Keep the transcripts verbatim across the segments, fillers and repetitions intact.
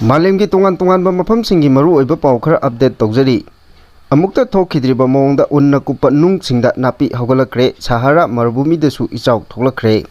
ꯃꯥꯂꯦꯝꯒꯤ ꯇꯣꯉꯥꯟ ꯇꯣꯉꯥꯟꯕ ꯃꯐꯝꯁꯤꯡꯒꯤ ꯃꯔꯨꯑꯣꯏꯕ ꯄꯥꯎ ꯈꯔ ꯑꯞꯗꯦꯠ ꯇꯧꯖꯔꯤ꯫ ꯑꯃꯨꯛꯇ ꯊꯣꯛꯈꯤꯗ꯭ꯔꯤꯕ ꯃꯑꯣꯡꯗ ꯎꯟꯅ ꯀꯨꯞꯄ ꯅꯨꯡꯁꯤꯡꯗ ꯅꯥꯄꯤ ꯍꯧꯒꯠꯂꯛꯈ꯭ꯔꯦ꯫ ꯁꯍꯥꯔꯥ ꯃꯔꯨꯚꯨꯃꯤꯗꯁꯨ ꯏꯆꯥꯎ ꯊꯣꯛꯂꯛꯈ꯭ꯔꯦ꯫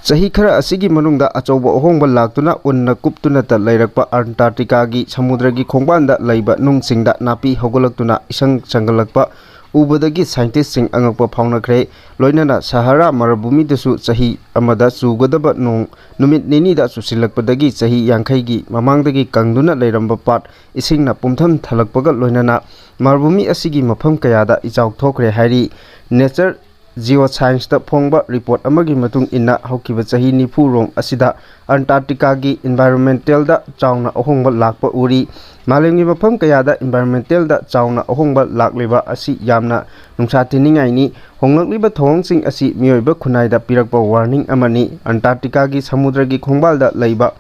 ꯆꯍꯤ ꯈꯔ ꯑꯁꯤꯒꯤ ꯃꯅꯨꯡꯗ ꯑꯆꯧꯕ ꯑꯍꯣꯡꯕ ꯂꯥꯛꯇꯨꯅ ꯎꯟꯅ ꯀꯨꯞꯇꯨꯅꯇ ꯂꯩꯔꯛꯄ ꯑꯟꯇꯥꯔꯀꯇꯤꯀꯥꯒꯤ ꯁꯃꯨꯗ꯭ꯔꯒꯤ ꯈꯣꯡꯕꯥꯟꯗ ꯂꯩꯕ ꯅꯨꯡꯁꯤꯡꯗ ꯅꯥꯄꯤ ꯍꯧꯒꯠꯂꯛꯇꯨꯅ ꯏꯁꯪ ꯁꯪꯒꯠꯂꯛꯄ ꯎꯕꯗꯒꯤ ꯁꯥꯏꯟꯇꯤꯁꯁꯤꯡ ꯑꯉꯛꯄ ꯐꯥꯎꯅꯈ꯭ꯔꯦ꯫ ꯂꯣꯏꯅꯅ ꯁꯍꯥꯔꯥ ꯃꯔꯨꯚꯨꯃꯤꯗꯁꯨ ꯆꯍꯤ ꯑꯃꯗ ꯆꯨꯒꯗꯕ ꯅꯣꯡ ꯅꯨꯃꯤꯠ ꯅꯤꯅꯤꯗ ꯆꯨꯁꯤꯜꯂꯛꯄꯗꯒꯤ ꯆꯍꯤ ꯌꯥꯡꯈꯩꯒꯤ ꯃꯃꯥꯡꯗꯒꯤ ꯀꯪꯗꯨꯅ ꯂꯩꯔꯝꯕ ꯄꯥꯠ ꯏꯁꯤꯡꯅ ꯄꯨꯝꯊꯝ ꯊꯜꯂꯛꯄꯒ ꯂꯣꯏꯅꯅ ꯃꯔꯨꯚꯨꯃꯤ ꯑꯁꯤꯒꯤ ꯃꯐꯝ ꯀꯌꯥꯗ ꯏꯆꯥꯎ ꯊꯣꯛꯈ꯭ꯔꯦ ꯍꯥꯏꯔꯤ꯫ ꯅꯦꯆꯔ ꯖꯤꯑꯣꯁꯥꯏꯟꯁꯇ ꯐꯣꯡꯕ ꯔꯤꯄꯣꯔꯠ ꯑꯃꯒꯤ ꯃꯇꯨꯡ ꯏꯟꯅ, ꯍꯧꯈꯤꯕ ꯆꯍꯤ ꯅꯤꯐꯨ ꯔꯣꯝ ꯑꯁꯤꯗ ꯑꯟꯇꯥꯔꯀꯇꯤꯀꯥꯒꯤ ꯏꯟꯚꯥꯏꯔꯣꯟꯃꯦꯟꯇꯦꯜꯗ ꯆꯥꯎꯅ ꯑꯍꯣꯡꯕ ꯂꯥꯛꯄ ꯎꯔꯤ꯫ ꯃꯥꯂꯦꯝꯒꯤ ꯃꯐꯝ ꯀꯌꯥꯗ ꯏꯟꯚꯥꯏꯔꯣꯟꯃꯦꯟꯇꯦꯜꯗ ꯆꯥꯎꯅ ꯑꯍꯣꯡꯕ ꯂꯥꯛꯂꯤꯕ ꯑꯁꯤ ꯌꯥꯝꯅ ꯅꯨꯡꯁꯥ ꯊꯤꯅꯤꯡꯉꯥꯏꯅꯤ꯫ ꯍꯣꯡꯂꯛꯂꯤꯕ ꯊꯧꯑꯣꯡꯁꯤꯡ ꯑꯁꯤ ꯃꯤꯑꯣꯏꯕ ꯈꯨꯟꯅꯥꯏꯗ ꯄꯤꯔꯛꯄ ꯋꯥꯔꯅꯤꯡ ꯑꯃꯅꯤ꯫ ꯑꯟꯇꯥꯔꯀꯇꯤꯀꯥꯒꯤ ꯁꯃꯨꯗ꯭ꯔꯒꯤ ꯈꯣꯡꯕꯥꯜꯗ ꯂꯩꯕ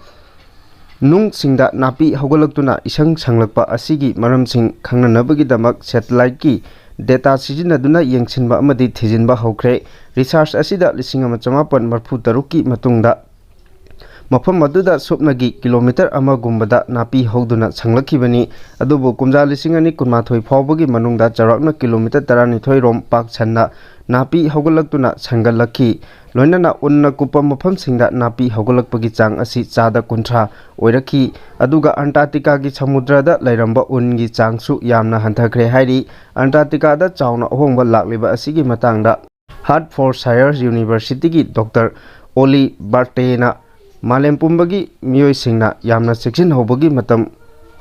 ꯅꯨꯡꯁꯤꯡꯗ ꯅꯥꯄꯤ ꯍꯧꯒꯠꯂꯛꯇꯨꯅ ꯏꯁꯪ ꯁꯪꯂꯛꯄ ꯑꯁꯤꯒꯤ ꯃꯔꯝꯁꯤꯡ ꯈꯪꯅꯅꯕꯒꯤꯗꯃꯛ ꯁꯦꯇꯦꯂꯥꯏꯠꯀꯤ ꯗꯦꯇꯥ ꯁꯤꯖꯤꯟꯅꯗꯨꯅ ꯌꯦꯡꯁꯤꯟꯕ ꯑꯃꯗꯤ ꯊꯤꯖꯤꯟꯕ ꯍꯧꯈ꯭ꯔꯦ꯫ ꯔꯤꯁꯥꯔꯆ ꯑꯁꯤꯗ ꯂꯤꯁꯤꯡ ꯑꯃ ꯆꯃꯥꯄꯟ ꯃꯔꯤꯐꯨ ꯇꯔꯨꯛꯀꯤ ꯃꯇꯨꯡꯗ ꯃꯐꯝ ꯑꯗꯨꯗ ꯁꯨꯞꯅꯒꯤ ꯀꯤꯂꯣꯃꯤꯇꯔ ꯑꯃꯒꯨꯝꯕꯗ ꯅꯥꯄꯤ ꯍꯧꯗꯨꯅ ꯁꯪꯂꯛꯈꯤꯕꯅꯤ꯫ ꯑꯗꯨꯕꯨ ꯀꯨꯝꯖꯥ ꯂꯤꯁꯤꯡ ꯑꯅꯤ ꯀꯨꯟꯃꯥꯊꯣꯏ ꯐꯥꯎꯕꯒꯤ ꯃꯅꯨꯡꯗ ꯆꯥꯎꯔꯥꯛꯅ ꯀꯤꯂꯣꯃꯤꯇꯔ ꯇꯔꯥꯅꯤꯊꯣꯏ ꯔꯣꯝ ꯄꯥꯛ ꯁꯟꯅ ꯅꯥꯄꯤ ꯍꯧꯒꯠꯂꯛꯇꯨꯅ ꯁꯪꯒꯠꯂꯛꯈꯤ꯫ ꯂꯣꯏꯅꯅ ꯎꯟꯅ ꯀꯨꯞꯄ ꯃꯐꯝꯁꯤꯡꯗ ꯅꯥꯄꯤ ꯍꯧꯒꯠꯂꯛꯄꯒꯤ ꯆꯥꯡ ꯑꯁꯤ ꯆꯥꯗ ꯀꯨꯟꯊ꯭ꯔꯥ ꯑꯣꯏꯔꯛꯈꯤ꯫ ꯑꯗꯨꯒ ꯑꯟꯇꯥꯔꯀꯇꯤꯀꯥꯒꯤ ꯁꯃꯨꯗ꯭ꯔꯗ ꯂꯩꯔꯝꯕ ꯎꯟꯒꯤ ꯆꯥꯡꯁꯨ ꯌꯥꯝꯅ ꯍꯟꯊꯈ꯭ꯔꯦ ꯍꯥꯏꯔꯤ꯫ ꯑꯟꯇꯥꯔꯀꯇꯤꯀꯥꯗ ꯆꯥꯎꯅ ꯑꯍꯣꯡꯕ ꯂꯥꯛꯂꯤꯕ ꯑꯁꯤꯒꯤ ꯃꯇꯥꯡꯗ ꯍꯥꯔꯠꯐꯣꯔꯁꯥꯌꯔ ꯌꯨꯅꯤꯚꯔꯁꯤꯇꯤꯒꯤ ꯗꯣꯛꯇꯔ ꯑꯣꯂꯤ ꯕꯥꯔꯇꯦꯅ ꯃꯥꯂꯦꯝ ꯄꯨꯝꯕꯒꯤ ꯃꯤꯑꯣꯏꯁꯤꯡꯅ ꯌꯥꯝꯅ ꯆꯦꯛꯁꯤꯟꯍꯧꯕꯒꯤ ꯃꯇꯝ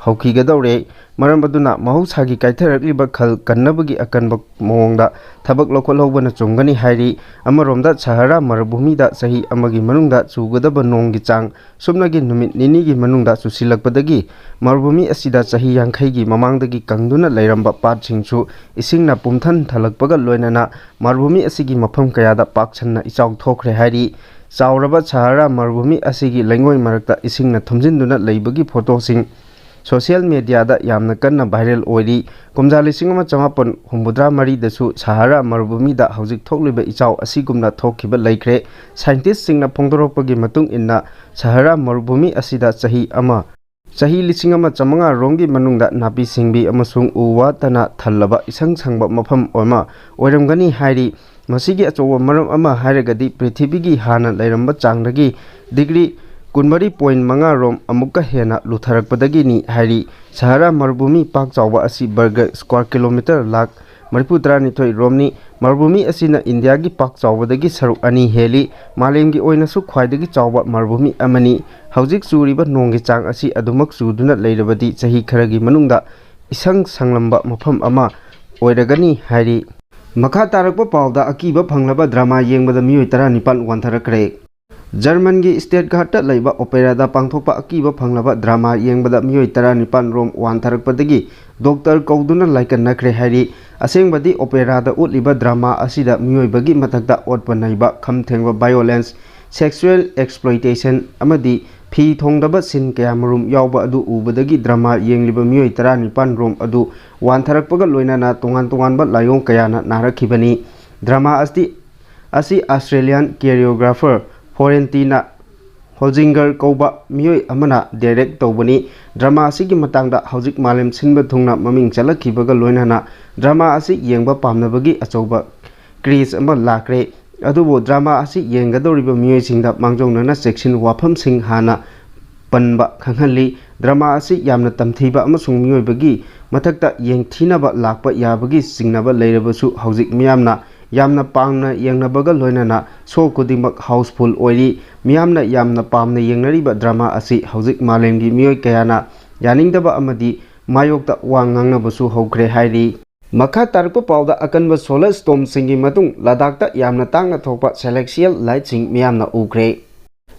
ꯍꯧꯈꯤꯒꯗꯧꯔꯦ꯫ ꯃꯔꯝ ꯑꯗꯨꯅ ꯃꯍꯧꯁꯥꯒꯤ ꯀꯥꯏꯊꯔꯛꯂꯤꯕ ꯈꯜ ꯀꯟꯅꯕꯒꯤ ꯑꯀꯟꯕ ꯃꯑꯣꯡꯗ ꯊꯕꯛ ꯂꯧꯈꯠꯍꯧꯕꯅ ꯆꯨꯝꯒꯅꯤ ꯍꯥꯏꯔꯤ꯫ ꯑꯃꯔꯣꯝꯗ ꯁꯍꯥꯔꯥ ꯃꯔꯨꯚꯨꯃꯤꯗ ꯆꯍꯤ ꯑꯃꯒꯤ ꯃꯅꯨꯡꯗ ꯆꯨꯒꯗꯕ ꯅꯣꯡꯒꯤ ꯆꯥꯡ ꯁꯨꯞꯅꯒꯤ ꯅꯨꯃꯤꯠ ꯅꯤꯅꯤꯒꯤ ꯃꯅꯨꯡꯗ ꯆꯨꯁꯤꯜꯂꯛꯄꯗꯒꯤ ꯃꯔꯨꯚꯨꯃꯤ ꯑꯁꯤꯗ ꯆꯍꯤ ꯌꯥꯡꯈꯩꯒꯤ ꯃꯃꯥꯡꯗꯒꯤ ꯀꯪꯗꯨꯅ ꯂꯩꯔꯝꯕ ꯄꯥꯠꯁꯤꯡꯁꯨ ꯏꯁꯤꯡꯅ ꯄꯨꯝꯊꯟ ꯊꯜꯂꯛꯄꯒ ꯂꯣꯏꯅꯅ ꯃꯔꯨꯚꯨꯃꯤ ꯑꯁꯤꯒꯤ ꯃꯐꯝ ꯀꯌꯥꯗ ꯄꯥꯛ ꯁꯟꯅ ꯏꯆꯥꯎ ꯊꯣꯛꯈ꯭ꯔꯦ ꯍꯥꯏꯔꯤ꯫ ꯆꯥꯎꯔꯕ ꯁꯍꯥꯔꯥ ꯃꯔꯨꯚꯨꯃꯤ ꯑꯁꯤꯒꯤ ꯂꯩꯉꯣꯏ ꯃꯔꯛꯇ ꯏꯁꯤꯡꯅ ꯊꯨꯝꯖꯤꯟꯗꯨꯅ ꯂꯩꯕꯒꯤ ꯐꯣꯇꯣꯁꯤꯡ ꯁꯣꯁꯤꯌꯦꯜ ꯃꯦꯗꯤꯌꯥꯗ ꯌꯥꯝꯅ ꯀꯟꯅ ꯚꯥꯏꯔꯦꯜ ꯑꯣꯏꯔꯤ꯫ ꯀꯨꯝꯖꯥ ꯂꯤꯁꯤꯡ ꯑꯃ ꯆꯃꯥꯄꯟ ꯍꯨꯝꯐꯨꯇꯔꯥ ꯃꯔꯤꯗꯁꯨ ꯁꯍꯥꯔꯥ ꯃꯔꯨꯚꯨꯃꯤꯗ ꯍꯧꯖꯤꯛ ꯊꯣꯛꯂꯤꯕ ꯏꯆꯥꯎ ꯑꯁꯤꯒꯨꯝꯅ ꯊꯣꯛꯈꯤꯕ ꯂꯩꯈ꯭ꯔꯦ꯫ ꯁꯥꯏꯟꯇꯤꯁꯁꯤꯡꯅ ꯐꯣꯡꯗꯣꯔꯛꯄꯒꯤ ꯃꯇꯨꯡ ꯏꯟꯅ, ꯁꯍꯥꯔꯥ ꯃꯔꯨꯚꯨꯃꯤ ꯑꯁꯤꯗ ꯆꯍꯤ ꯑꯃ ꯆꯍꯤ ꯂꯤꯁꯤꯡ ꯑꯃ ꯆꯥꯃꯉꯥ ꯔꯣꯝꯒꯤ ꯃꯅꯨꯡꯗ ꯅꯥꯄꯤ ꯁꯤꯡꯕꯤ ꯑꯃꯁꯨꯡ ꯎ ꯋꯥꯇꯅ ꯊꯜꯂꯕ ꯏꯁꯪ ꯁꯪꯕ ꯃꯐꯝ ꯑꯃ ꯑꯣꯏꯔꯝꯒꯅꯤ ꯍꯥꯏꯔꯤ꯫ ꯃꯁꯤꯒꯤ ꯑꯆꯧꯕ ꯃꯔꯝ ꯑꯃ ꯍꯥꯏꯔꯒꯗꯤ ꯄ꯭ꯔꯤꯊꯤꯕꯤꯒꯤ ꯍꯥꯟꯅ ꯂꯩꯔꯝꯕ ꯆꯥꯡꯗꯒꯤ ꯗꯤꯒ꯭ꯔꯤ ꯀꯨꯟꯃꯔꯤ ꯄꯣꯏꯟ ꯃꯉꯥ ꯔꯣꯝ ꯑꯃꯨꯛꯀ ꯍꯦꯟꯅ ꯂꯨꯊꯔꯛꯄꯗꯒꯤꯅꯤ ꯍꯥꯏꯔꯤ꯫ ꯁꯍꯥꯔꯥ ꯃꯔꯨꯚꯨꯃꯤ ꯄꯥꯛ ꯆꯥꯎꯕ ꯑꯁꯤ ꯕꯔꯒ ꯁ꯭ꯀ꯭ꯋꯥꯔ ꯀꯤꯂꯣꯃꯤꯇꯔ ꯂꯥꯈ ꯃꯔꯤꯐꯨ ꯇꯔꯥꯅꯤꯊꯣꯏ ꯔꯣꯝꯅꯤ꯫ ꯃꯔꯨꯚꯨꯃꯤ ꯑꯁꯤꯅ ꯏꯟꯗꯤꯌꯥꯒꯤ ꯄꯥꯛ ꯆꯥꯎꯕꯗꯒꯤ ꯁꯔꯨꯛ ꯑꯅꯤ ꯍꯦꯜꯂꯤ꯫ ꯃꯥꯂꯦꯝꯒꯤ ꯑꯣꯏꯅꯁꯨ ꯈ꯭ꯋꯥꯏꯗꯒꯤ ꯆꯥꯎꯕ ꯃꯔꯨꯚꯨꯃꯤ ꯑꯃꯅꯤ꯫ ꯍꯧꯖꯤꯛ ꯆꯨꯔꯤꯕ ꯅꯣꯡꯒꯤ ꯆꯥꯡ ꯑꯁꯤ ꯑꯗꯨꯃꯛ ꯆꯨꯗꯨꯅ ꯂꯩꯔꯕꯗꯤ ꯆꯍꯤ ꯈꯔꯒꯤ ꯃꯅꯨꯡꯗ ꯏꯁꯪ ꯁꯪꯂꯝꯕ ꯃꯐꯝ ꯑꯃ ꯑꯣꯏꯔꯒꯅꯤ ꯍꯥꯏꯔꯤ꯫ ꯃꯈꯥ ꯇꯥꯔꯛꯄ ꯄꯥꯎꯗ ꯑꯀꯤꯕ ꯐꯪꯂꯕ ꯗ꯭ꯔꯃꯥ ꯌꯦꯡꯕꯗ ꯃꯤꯑꯣꯏ ꯇꯔꯥꯅꯤꯄꯥꯟ ꯋꯥꯟꯊꯔꯛꯈ꯭ꯔꯦ꯫ ꯖꯔꯃꯟꯒꯤ ꯁ꯭ꯇꯦꯠꯒꯥꯔꯠꯇ ꯂꯩꯕ ꯑꯣꯄꯦꯔꯥꯗ ꯄꯥꯡꯊꯣꯛꯄ ꯑꯀꯤꯕ ꯐꯪꯂꯕ ꯗ꯭ꯔꯃꯥ ꯌꯦꯡꯕꯗ ꯃꯤꯑꯣꯏ ꯇꯔꯥꯅꯤꯄꯥꯟ ꯔꯣꯝ ꯋꯥꯟꯊꯔꯛꯄꯗꯒꯤ ꯗꯣꯛꯇꯔ ꯀꯧꯗꯨꯅ ꯂꯥꯏꯀꯠꯅꯈ꯭ꯔꯦ ꯍꯥꯏꯔꯤ꯫ ꯑꯁꯦꯡꯕꯗꯤ ꯑꯣꯄꯦꯔꯥꯗ ꯎꯠꯂꯤꯕ ꯗ꯭ꯔꯃꯥ ꯑꯁꯤꯗ ꯃꯤꯑꯣꯏꯕꯒꯤ ꯃꯊꯛꯇ ꯑꯣꯠꯄ ꯅꯩꯕ, ꯈꯝ ꯊꯦꯡꯕ violence, sexual exploitation ꯑꯃꯗꯤ ꯐꯤ ꯊꯣꯡꯗꯕ ꯁꯤꯟ ꯀꯌꯥꯃꯔꯨꯝ ꯌꯥꯎꯕ ꯑꯗꯨ ꯎꯕꯗꯒꯤ ꯗ꯭ꯔꯃꯥ ꯌꯦꯡꯂꯤꯕ ꯃꯤꯑꯣꯏ ꯇꯔꯥꯅꯤꯄꯥꯟ ꯔꯣꯝ ꯑꯗꯨ ꯋꯥꯟꯊꯔꯛꯄꯒ ꯂꯣꯏꯅꯅ ꯇꯣꯉꯥꯟ ꯇꯣꯉꯥꯟꯕ ꯂꯥꯏꯑꯣꯡ ꯀꯌꯥꯅ ꯅꯥꯔꯛꯈꯤꯕꯅꯤ꯫ ꯗ꯭ꯔꯃꯥ ꯑꯁꯤ, ꯑꯁꯤ Australian choreographer Florentina Holzinger ꯀꯧꯕ ꯃꯤꯑꯣꯏ ꯑꯃꯅ direct ꯇꯧꯕꯅꯤ꯫ ꯗ꯭ꯔꯃꯥ ꯑꯁꯤꯒꯤ ꯃꯇꯥꯡꯗ ꯍꯧꯖꯤꯛ ꯃꯥꯂꯦꯝ ꯁꯤꯟꯕ ꯊꯨꯡꯅ ꯃꯃꯤꯡ ꯆꯠꯂꯛꯈꯤꯕꯒ ꯂꯣꯏꯅꯅ ꯗ꯭ꯔꯃꯥ ꯑꯁꯤ ꯌꯦꯡꯕ ꯄꯥꯝꯅꯕꯒꯤ ꯑꯆꯧꯕ craze ꯑꯃ ꯂꯥꯛꯈ꯭ꯔꯦ꯫ ꯑꯗꯨꯕꯨ ꯗ꯭ꯔꯃꯥ ꯑꯁꯤ ꯌꯦꯡꯒꯗꯧꯔꯤꯕ ꯃꯤꯑꯣꯏꯁꯤꯡꯗ ꯃꯥꯡꯖꯧꯅꯅ ꯆꯦꯛꯁꯤꯟ ꯋꯥꯐꯝꯁꯤꯡ ꯍꯥꯟꯅ ꯄꯟꯕ ꯈꯪꯍꯜꯂꯤ꯫ ꯗ꯭ꯔꯃꯥ ꯑꯁꯤ ꯌꯥꯝꯅ ꯇꯝꯊꯤꯕ ꯑꯃꯁꯨꯡ ꯃꯤꯑꯣꯏꯕꯒꯤ ꯃꯊꯛꯇ ꯌꯦꯡꯊꯤꯅꯕ ꯂꯥꯛꯄ ꯌꯥꯕꯒꯤ ꯆꯤꯡꯅꯕ ꯂꯩꯔꯕꯁꯨ, ꯍꯧꯖꯤꯛ ꯃꯤꯌꯥꯝꯅ ꯌꯥꯝꯅ ꯄꯥꯝꯅ ꯌꯦꯡꯅꯕꯒ ꯂꯣꯏꯅꯅ show ꯈꯨꯗꯤꯡꯃꯛ housefull ꯑꯣꯏꯔꯤ꯫ ꯃꯤꯌꯥꯝꯅ ꯌꯥꯝꯅ ꯄꯥꯝꯅ ꯌꯦꯡꯅꯔꯤꯕ ꯗ꯭ꯔꯃꯥ ꯑꯁꯤ ꯍꯧꯖꯤꯛ ꯃꯥꯂꯦꯝꯒꯤ ꯃꯤꯑꯣꯏ ꯀꯌꯥꯅ ꯌꯥꯅꯤꯡꯗꯕ ꯑꯃꯗꯤ ꯃꯥꯌꯣꯛꯇ ꯋꯥ ꯉꯥꯡꯅꯕꯁꯨ ꯍꯧꯈ꯭ꯔꯦ ꯍꯥꯏꯔꯤ꯫ ꯃꯈꯥ ꯇꯥꯔꯛꯄ ꯄꯥꯎꯗ, ꯑꯀꯟꯕ solar stormꯁꯤꯡꯒꯤ ꯃꯇꯨꯡ ꯂꯗꯥꯈꯇ ꯌꯥꯝꯅ ꯇꯥꯡꯅ ꯊꯣꯛꯄ celestial lightꯁꯤꯡ ꯃꯤꯌꯥꯝꯅ ꯎꯈ꯭ꯔꯦ꯫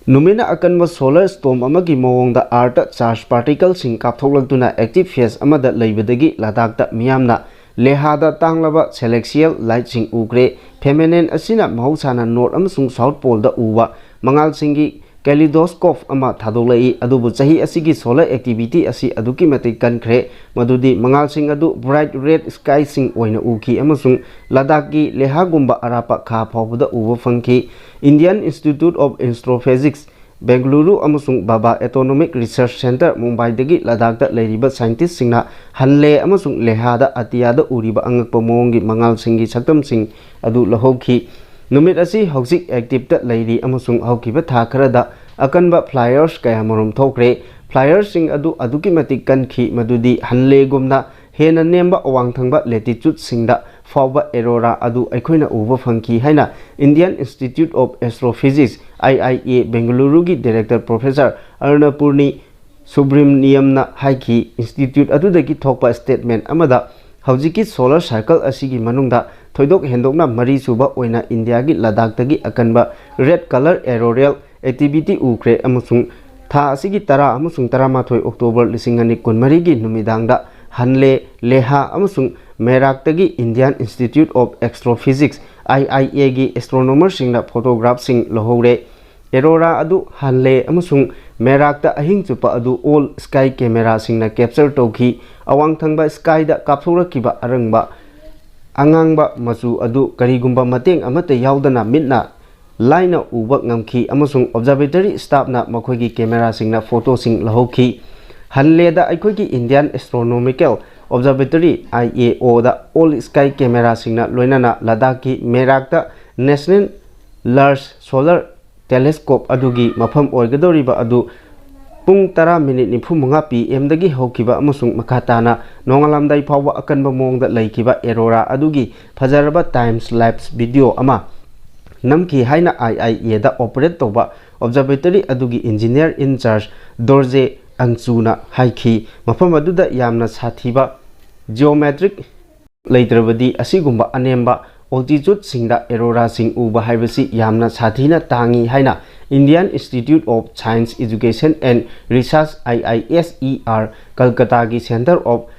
ꯅꯨꯃꯤꯠꯅ ꯑꯀꯟꯕ solar storm ꯑꯃꯒꯤ ꯃꯑꯣꯡꯗ earthꯇ charge particleꯁꯤꯡ ꯀꯥꯞꯊꯣꯛꯂꯛꯇꯨꯅ active phase ꯑꯃꯗ ꯂꯩꯕꯗꯒꯤ ꯂꯗꯥꯈꯇ ꯃꯤꯌꯥꯝꯅ ꯂꯦꯍꯥꯗ ꯇꯥꯡꯂꯕ celestial lightꯁꯤꯡ ꯎꯈ꯭ꯔꯦ꯫ Phenomenon ꯑꯁꯤꯅ ꯃꯍꯧꯁꯥꯅ north ꯑꯃꯁꯨꯡ south poleꯗ ꯎꯕ ꯃꯉꯥꯜꯁꯤꯡꯒꯤ kaleidoscope ꯑꯃ ꯊꯥꯗꯣꯛꯂꯛꯏ, ꯑꯗꯨꯕꯨ ꯆꯍꯤ ꯑꯁꯤꯒꯤ solar activity ꯑꯁꯤ ꯑꯗꯨꯛꯀꯤ ꯃꯇꯤꯛ ꯀꯟꯈ꯭ꯔꯦ, ꯃꯗꯨꯗꯤ ꯃꯉꯥꯜꯁꯤꯡ ꯑꯗꯨ bright red skyꯁꯤꯡ ꯑꯣꯏꯅ ꯎꯈꯤ ꯑꯃꯁꯨꯡ ꯂꯗꯥꯈꯀꯤ ꯂꯦꯍꯥꯒꯨꯝꯕ ꯑꯔꯥꯞꯄ ꯈꯥ ꯐꯥꯎꯕꯗ ꯎꯕ ꯐꯪꯈꯤ꯫ Indian Institute of Astrophysics Bengaluru ꯑꯃꯁꯨꯡ ꯕꯥꯕꯥ ꯑꯦꯇꯣꯅꯣꯃꯤꯛ ꯔꯤꯁꯔꯆ ꯁꯦꯟꯇꯔ ꯃꯨꯝꯕꯥꯏꯗꯒꯤ ꯂꯗꯥꯈꯇ ꯂꯩꯔꯤꯕ ꯁꯥꯏꯟꯇꯤꯁꯁꯤꯡꯅ ꯍꯟꯂꯦ ꯑꯃꯁꯨꯡ ꯂꯦꯍꯥꯗ ꯑꯇꯤꯌꯥꯗ ꯎꯔꯤꯕ ꯑꯉꯛꯄ ꯃꯑꯣꯡꯒꯤ ꯃꯉꯥꯜꯁꯤꯡꯒꯤ ꯁꯛꯇꯝꯁꯤꯡ ꯑꯗꯨ ꯂꯧꯍꯧꯈꯤ꯫ ꯅꯨꯃꯤꯠ ꯑꯁꯤ ꯍꯧꯖꯤꯛ ꯑꯦꯛꯇꯤꯞꯇ ꯂꯩꯔꯤ ꯑꯃꯁꯨꯡ ꯍꯧꯈꯤꯕ ꯊꯥ ꯈꯔꯗ ꯑꯀꯟꯕ ꯐ꯭ꯂꯥꯏꯌꯔꯁ ꯀꯌꯥꯃꯔꯨꯝ ꯊꯣꯛꯈ꯭ꯔꯦ꯫ ꯐ꯭ꯂꯥꯏꯌꯔꯁꯤꯡ ꯑꯗꯨ ꯑꯗꯨꯛꯀꯤ ꯃꯇꯤꯛ ꯀꯟꯈꯤ ꯃꯗꯨꯗꯤ ꯍꯟꯂꯦꯒꯨꯝꯅ ꯍꯦꯟꯅ ꯅꯦꯝꯕ ꯑꯋꯥꯡ ꯊꯪꯕ ꯂꯦꯇꯤꯆꯨꯠꯁꯤꯡꯗ ꯐꯥꯎꯕ ꯑꯦꯔꯣꯔꯥ ꯑꯗꯨ ꯑꯩꯈꯣꯏꯅ ꯎꯕ ꯐꯪꯈꯤ ꯍꯥꯏꯅ Indian Institute of Astrophysics, I I A, ꯕꯦꯡꯒꯂꯨꯔꯨꯒꯤ ꯗꯤꯔꯦꯛꯇꯔ ꯄ꯭ꯔꯣꯐꯦꯁꯔ ꯑꯔꯅꯄꯨꯔꯅꯤ ꯁꯨꯕ꯭ꯔꯤꯃꯅꯤꯌꯝꯅ ꯍꯥꯏꯈꯤ꯫ ꯏꯟꯁꯇꯤꯇ꯭ꯌꯨꯠ ꯑꯗꯨꯗꯒꯤ ꯊꯣꯛꯄ ꯁ꯭ꯇꯦꯠꯃꯦꯟ ꯑꯃꯗ ꯍꯧꯖꯤꯛꯀꯤ ꯁꯣꯂꯔ ꯁꯥꯏꯀꯜ ꯑꯁꯤꯒꯤ ꯃꯅꯨꯡꯗ ꯊꯣꯏꯗꯣꯛ ꯍꯦꯟꯗꯣꯛꯅ ꯃꯔꯤꯁꯨꯕ ꯑꯣꯏꯅ ꯏꯟꯗꯤꯌꯥꯒꯤ ꯂꯗꯥꯈꯇꯒꯤ ꯑꯀꯟꯕ ꯔꯦꯗ ꯀꯂꯔ ꯑꯦꯔꯣꯔꯦꯜ ꯑꯦꯛꯇꯤꯚꯤꯇꯤ ꯎꯈ꯭ꯔꯦ ꯑꯃꯁꯨꯡ ꯊꯥ ꯑꯁꯤꯒꯤ ꯇꯔꯥ ꯑꯃꯁꯨꯡ ꯇꯔꯥꯃꯥꯊꯣꯏ ꯑꯣꯛꯇꯣꯕꯔ ꯂꯤꯁꯤꯡ ꯑꯅꯤ ꯀꯨꯟꯃꯔꯤꯒꯤ ꯅꯨꯃꯤꯗꯥꯡꯗ ꯍꯟꯂꯦ, ꯂꯦꯍꯥ ꯑꯃꯁꯨꯡ ꯃꯦꯔꯥꯛꯇꯒꯤ Indian Institute of Astrophysics, I I A, ꯒꯤ ꯑꯦꯁꯇ꯭ꯔꯣꯅꯣꯃꯔꯁꯤꯡꯅ ꯐꯣꯇꯣꯒ꯭ꯔꯥꯐꯁꯤꯡ ꯂꯧꯍꯧꯔꯦ꯫ ꯑꯦꯔꯣꯔꯥ ꯑꯗꯨ ꯍꯟꯂꯦ ꯑꯃꯁꯨꯡ ꯃꯦꯔꯥꯛꯇ ꯑꯍꯤꯡ ꯆꯨꯞꯄ ꯑꯗꯨ ꯑꯣꯜ ꯁ꯭ꯀꯥꯏ ꯀꯦꯃꯦꯔꯥꯁꯤꯡꯅ ꯀꯦꯞꯆꯔ ꯇꯧꯈꯤ꯫ ꯑꯋꯥꯡ ꯊꯪꯕ ꯁ꯭ꯀꯥꯏꯗ ꯀꯥꯞꯊꯣꯔꯛꯈꯤꯕ ꯑꯔꯪꯕ ꯑꯉꯥꯡꯕ ꯃꯆꯨ ꯑꯗꯨ ꯀꯔꯤꯒꯨꯝꯕ ꯃꯇꯦꯡ ꯑꯃꯠꯇ ꯌꯥꯎꯗꯅ ꯃꯤꯠꯅ ꯂꯥꯏꯅ ꯎꯕ ꯉꯝꯈꯤ ꯑꯃꯁꯨꯡ ꯑꯣꯕꯖꯔꯕꯦꯇꯔꯤ ꯁ꯭ꯇꯥꯐꯅ ꯃꯈꯣꯏꯒꯤ ꯀꯦꯃꯦꯔꯥꯁꯤꯡꯅ ꯐꯣꯇꯣꯁꯤꯡ ꯂꯧꯍꯧꯈꯤ꯫ ꯍꯟꯂꯦꯗ ꯑꯩꯈꯣꯏꯒꯤ Indian Astronomical Observatory, I A O, the all sky ꯀꯦꯃꯦꯔꯥꯁꯤꯡꯅ ꯂꯣꯏꯅꯅ ꯂꯗꯥꯈꯀꯤ ꯃꯦꯔꯥꯛꯇ National Large Solar Telescope ꯑꯗꯨꯒꯤ ꯃꯐꯝ ꯑꯣꯏꯒꯗꯧꯔꯤꯕ ꯑꯗꯨ ꯄꯨꯡ ꯇꯔꯥ ꯃꯤꯅꯤꯠ ꯅꯤꯐꯨ ꯃꯉꯥ P M ꯗꯒꯤ ꯍꯧꯈꯤꯕ ꯑꯃꯁꯨꯡ ꯃꯈꯥ ꯇꯥꯅ ꯅꯣꯡꯉꯥꯜꯂꯝꯗꯥꯏ ꯐꯥꯎꯕ ꯑꯀꯟꯕ ꯃꯑꯣꯡꯗ ꯂꯩꯈꯤꯕ ꯑꯦꯔꯣꯔꯥ ꯑꯗꯨꯒꯤ ꯐꯖꯔꯕ ꯇꯥꯏꯝ ꯂꯦꯞꯁ ꯚꯤꯗꯤꯑꯣ ꯑꯃ ꯅꯝꯈꯤ ꯍꯥꯏꯅ I I A the operate ꯇꯧꯕ ꯑꯣꯕꯖꯔꯕꯦꯇꯔꯤ ꯑꯗꯨꯒꯤ ꯏꯟꯖꯤꯅꯤꯌꯔ ꯏꯟ ꯆꯥꯔꯖ ꯗꯣꯔꯖꯦ ꯑꯪꯆꯨꯅ ꯍꯥꯏꯈꯤ꯫ ꯃꯐꯝ ꯑꯗꯨꯗ ꯌꯥꯝꯅ ꯁꯥꯊꯤꯕ ꯖꯤꯑꯣꯃꯦꯇ꯭ꯔꯤꯛ ꯂꯩꯇ꯭ꯔꯕꯗꯤ ꯑꯁꯤꯒꯨꯝꯕ ꯑꯅꯦꯝꯕ ꯑꯣꯜꯇꯤꯆꯨꯠꯁꯤꯡꯗ ꯑꯦꯔꯣꯔꯥꯁꯤꯡ ꯎꯕ ꯍꯥꯏꯕꯁꯤ ꯌꯥꯝꯅ ꯁꯥꯊꯤꯅ ꯇꯥꯡꯏ ꯍꯥꯏꯅ Indian Institute of Science Education and Research, I I S E R, ꯀꯜꯀꯇꯥꯒꯤ Centre of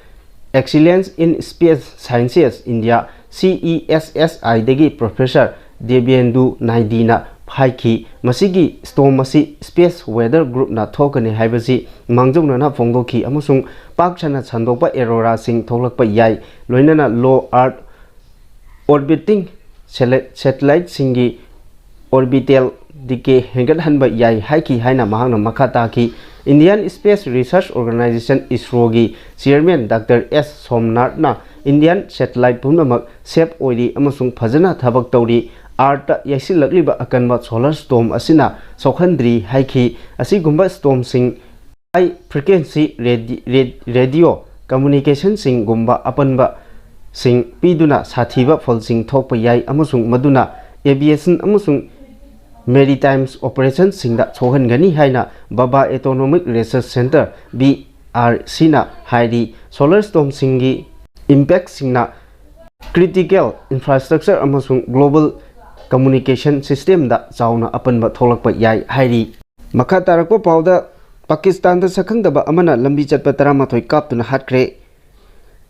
Excellence in Space Sciences, India, C E S S I, ꯗꯒꯤ ꯄ꯭ꯔꯣꯐꯦꯁꯔ ꯗꯦꯕꯦꯟꯗꯨ ꯅꯥꯏꯗꯤꯅ ꯍꯥꯏꯈꯤ꯫ ꯃꯁꯤꯒꯤ ꯁ꯭ꯇꯣꯔꯝ ꯑꯁꯤ ꯁ꯭ꯄꯦꯁ ꯋꯦꯗꯔ ꯒ꯭ꯔꯨꯞꯅ ꯊꯣꯛꯀꯅꯤ ꯍꯥꯏꯕꯁꯤ ꯃꯥꯡꯖꯧꯅꯅ ꯐꯣꯡꯗꯣꯛꯈꯤ ꯑꯃꯁꯨꯡ ꯄꯥꯛ ꯁꯟꯅ ꯁꯟꯗꯣꯛꯄ ꯑꯦꯔꯣꯔꯥꯁꯤꯡ ꯊꯣꯛꯂꯛꯄ ꯌꯥꯏ, ꯂꯣꯏꯅꯅ ꯂꯣ ꯑꯥꯔꯊ ꯑꯣꯔꯕꯤꯇꯤꯡ ꯁꯦꯂꯦ-, ꯁꯦꯇꯦꯂꯥꯏꯠꯁꯤꯡꯒꯤ ꯑꯣꯔꯕꯤꯇꯦꯜ ꯗꯤꯀꯦ ꯍꯦꯟꯒꯠꯍꯟꯕ ꯌꯥꯏ ꯍꯥꯏꯈꯤ ꯍꯥꯏꯅ ꯃꯍꯥꯛꯅ ꯃꯈꯥ ꯇꯥꯈꯤ꯫ Indian Space Research Organisation, ISROꯒꯤ chairman Doctor S ꯁꯣꯝꯅꯥꯊꯅ Indian satellite ꯄꯨꯝꯅꯃꯛ safe ꯑꯣꯏꯔꯤ ꯑꯃꯁꯨꯡ ꯐꯖꯅ ꯊꯕꯛ ꯇꯧꯔꯤ꯫ Earthꯇ ꯌꯩꯁꯤꯜꯂꯛꯂꯤꯕ ꯑꯀꯟꯕ solar storm ꯑꯁꯤꯅ ꯁꯣꯛꯍꯟꯗ꯭ꯔꯤ ꯍꯥꯏꯈꯤ꯫ ꯑꯁꯤꯒꯨꯝꯕ stormꯁꯤꯡ high frequency radio communicationꯁꯤꯡꯒꯨꯝꯕ ꯑꯄꯟꯕꯁꯤꯡ ꯄꯤꯗꯨꯅ ꯁꯥꯊꯤꯕ ꯐꯜꯁꯤꯡ ꯊꯣꯛꯄ ꯌꯥꯏ ꯑꯃꯁꯨꯡ ꯃꯗꯨꯅ aviation ꯑꯃꯁꯨꯡ maritime operationꯁꯤꯡꯗ ꯁꯣꯛꯍꯟꯒꯅꯤ ꯍꯥꯏꯅ ꯕꯥꯕꯥ Autonomic Research Centre, BRCꯅ ꯍꯥꯏꯔꯤ꯫ Solar stormꯁꯤꯡꯒꯤ impactꯁꯤꯡꯅ critical infrastructure ꯑꯃꯁꯨꯡ global communication systemꯗ ꯆꯥꯎꯅ ꯑꯄꯟꯕ ꯊꯣꯛꯂꯛꯄ ꯌꯥꯏ ꯍꯥꯏꯔꯤ꯫ ꯃꯈꯥ ꯇꯥꯔꯛꯄ ꯄꯥꯎꯗ, ꯄꯥꯀꯤꯁꯇꯥꯟꯗ ꯁꯛꯈꯪꯗꯕ ꯑꯃꯅ ꯂꯝꯕꯤ ꯆꯠꯄ ꯇꯔꯥꯃꯥꯊꯣꯏ ꯀꯥꯞꯇꯨꯅ ꯍꯥꯠꯈ꯭ꯔꯦ꯫